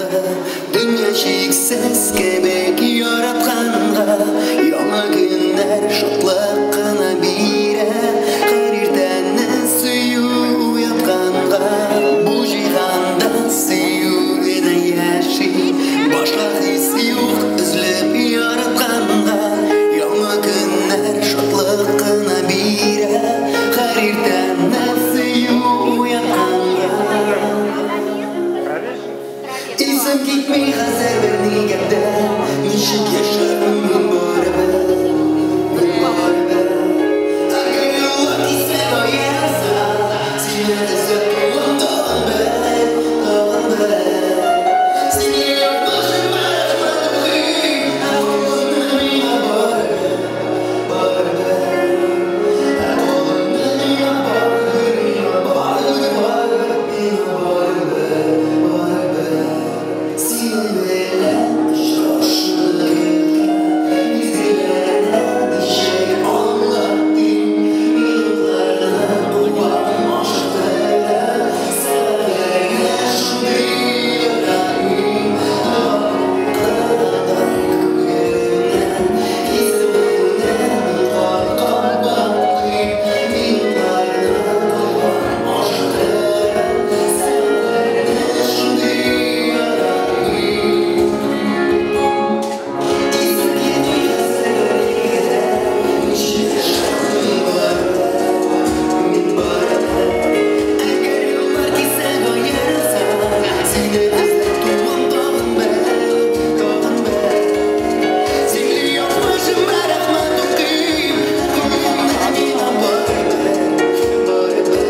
Дөнья чиксез кебек яратканга, яңа көннәр шатлык кына бирә. Һәр иртәне сөю уятканга, бу җиһанда сөю генә яши. Башка хис юк өзелеп яратканга, яңа көннәр шатлык кына бирә. Һәр иртәне сөю уятканга. Исем китми хәзер бернигә дә, ничек яшәрмен мин барыбер, мин барыбер. Әгәр юллар кисәк аерса, сине эзләп туам тагын бер, тагын бер. Сине язмышыма рәхмәт укыйм, ә калганы миңа барыбер, барыбер. Ә калганы миңа барыбер, миңа барыбер, барыбер, миңа барыбер, барыбер. Синең белән очрашуны көткән мизгелләрне ничек аңлатыйм? Минутларны кулларым ашыктыра, сәгатьләргә шундый яратмыйм. Кыргандай күңелемнән, исемеңне мин кабатлыйм. Минутларны кулларым ашыктыра, сәгатьләрне шундый яратмыйм. Исем китми хәзер бернигә дә, ничек яшәрмен мин барыбер, мин барыбер. Әгәр юллар кисәк аерылса, сине эзләп туам тагын бер, тагын бер. Сине язмышыма рәхмәт укыйм, ә калганы миңа барыбер, барыбер.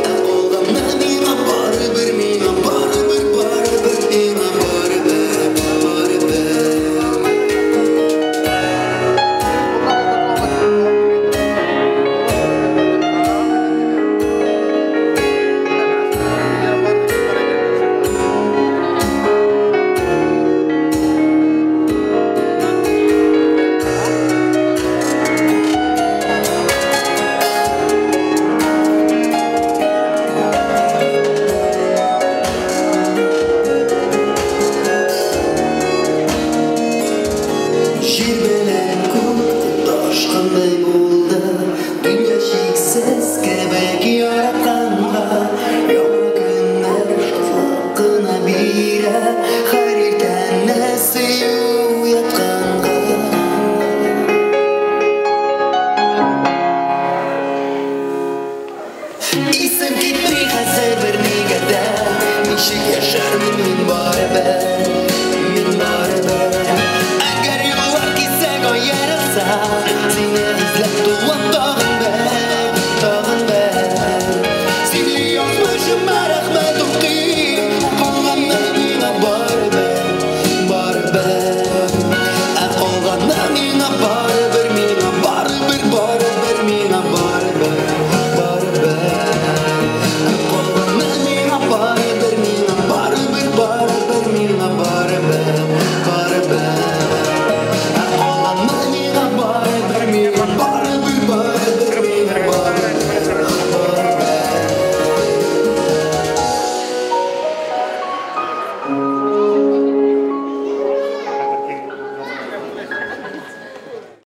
Ә калганы миңа барыбер, миңа барыбер, барыбер, миңа барыбер, барыбер. Җир белән күк тоташкандай булды, дөнья чиксез кебек яратканга, яңа көннәр шатлык кына бирә, һәр иртәне сөю уятканга. Исем китми хәзер бернигә дә, ничек яшәрмен мин барыбер.